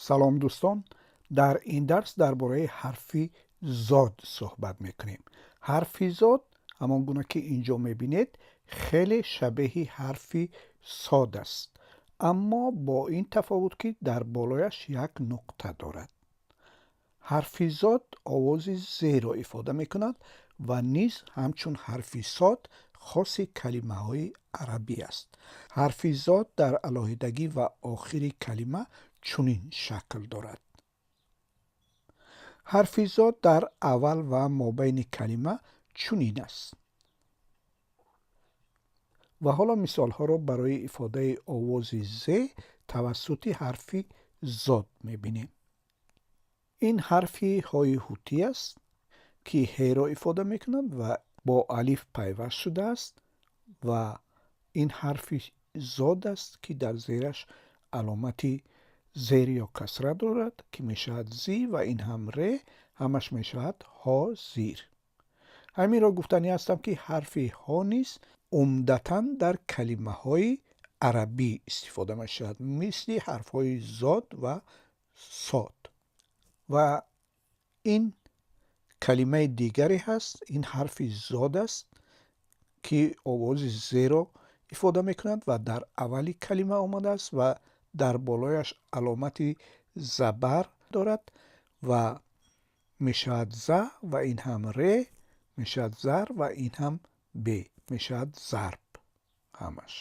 Салом, дӯстон! Дар ин дарс дар бораи ҳарфи зод суҳбат мекунем. Ҳарфи зод, ҳамон гуна ки инҷо мебинед, хеле шабеҳи ҳарфи сод аст, аммо бо ин тафовут, ки дар болояш як нуқта дорад. Ҳарфи зод овози зеро ифода мекунад ва низ ҳамчун ҳарфи сод хоси калимаҳои арабӣ аст. Ҳарфи зод дар алоҳидагӣ ва охири калима чунин шакл дорад. Ҳарфи зод дар аввал ва мобайни калима чунин аст. Ва ҳоло мисолҳоро барои ифодаи овози з тавассути ҳарфи зод мебинем. Ин ҳарфи ҳои ҳутӣ аст, ки ҳеро ифода мекунад ва бо алиф пайваст шудааст, ва ин ҳарфи зод аст, ки дар зераш аломати зер ё касра дорад, ки мешавад зи, ва ин ҳам ре, ҳамаш мешавад ҳозир. Ҳаминро гуфтанӣ ҳастам, ки ҳарфи ҳо низ умдатан дар калимаҳои арабӣ истифода мешавад, мисли ҳарфҳои зод ва сод. Ва ин калимаи дигаре ҳаст. Ин ҳарфи зод аст, ки овози зеро ифода мекунад ва дар аввали калима омадааст ва дар болояш аломати забар дорад ва мешавад за, ва ин ҳам ре, мешавад зар, ва ин ҳам б, мешавад зарб ҳамаш.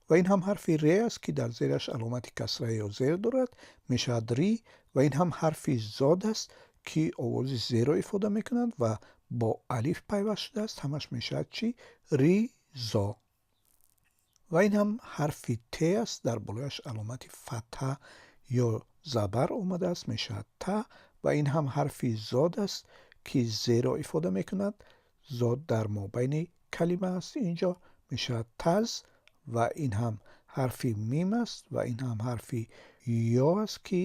Ва ин ҳам ҳарфи ре аст, ки дар зераш аломати касра ё зер дорад, мешавад ри. Ва ин ҳам ҳарфи зод аст, ки овози зеро ифода мекунад ва бо алиф пайваст шудааст. Ҳамаш мешавад чӣ? Ризо. Ва ин ҳам ҳарфи т аст, дар болояш аломати фатҳа ё забар омадааст, мешавад та. Ва ин ҳам ҳарфи зод аст, ки зеро ифода мекунад. Зод дар мобайни калима аст, инҷо мешавад таз. Ва ин ҳам ҳарфи мим аст, ва ин ҳам ҳарфи ё аст, ки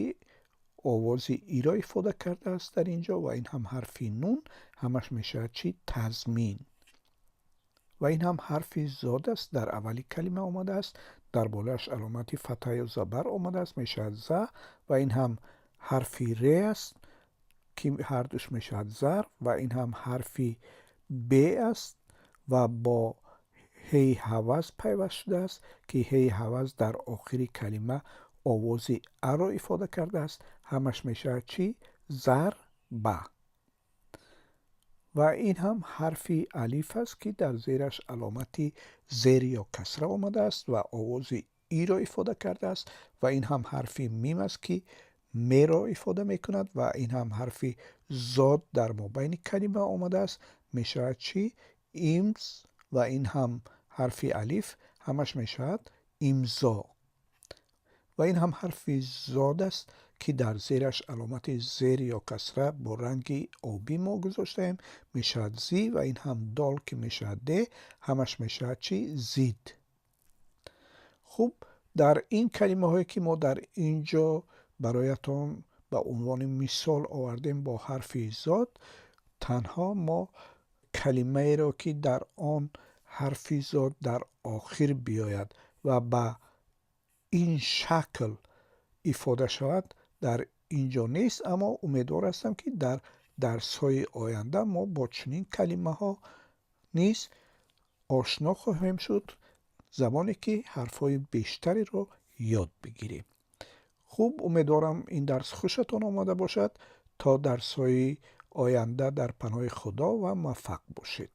овози иро ифода кардааст дар ин ҷо, ва ин ҳам ҳарфи нун. Ҳамаш мешавад чӣ? Тазмин. Ва ин ҳам ҳарфи зод аст, дар аввали калима омадааст, дар болояш аломати фатҳа ё забар омадааст, мешавад за. Ва ин ҳам ҳарфи ре аст, ки ҳардуш мешавад зар. Ва ин ҳам ҳарфи б аст ва бо ҳеи ҳаваз пайваст шудааст, ки ҳеи ҳаваз дар охири калима овози аро ифода кардааст. Ҳамаш мешавад чӣ? Зарба. Ва ин ҳам ҳарфи алиф аст, ки дар зераш аломати зер ё касра омадааст ва овози иро ифода кардааст. Ва ин ҳам ҳарфи мим аст, ки меро ифода мекунад. Ва ин ҳам ҳарфи зод дар мобайни калима омадааст, мешавад чӣ? Имз. Ва ин ҳам ҳарфи алиф, ҳамаш мешавад имзо. Ва ин ҳам ҳарфи зод аст, ки дар зераш аломати зер ё касра бо ранги обӣ мо гузоштаем, мешавад зи. Ва ин ҳам дол, ки мешавад де. Ҳамаш мешавад чӣ? Зид. Хуб, дар ин калимаҳое, ки мо дар ин ҷо бароятон ба унвони мисол овардем бо ҳарфи зод, танҳо мо калимаеро, ки дар он ҳарфи зод дар охир биёяд ва ба ин шакл ифода шавад, дар ин ҷо нест, аммо умедвор ҳастам, ки дар дарсҳои оянда мо бо чунин калимаҳо низ ошно хоҳем шуд, замоне ки ҳарфҳои бештареро ёд бигирем. Хуб, умедворам, ин дарс хушатон омада бошад. То дарсҳои оянда дар паноҳи Худо ва муваффақ бошед.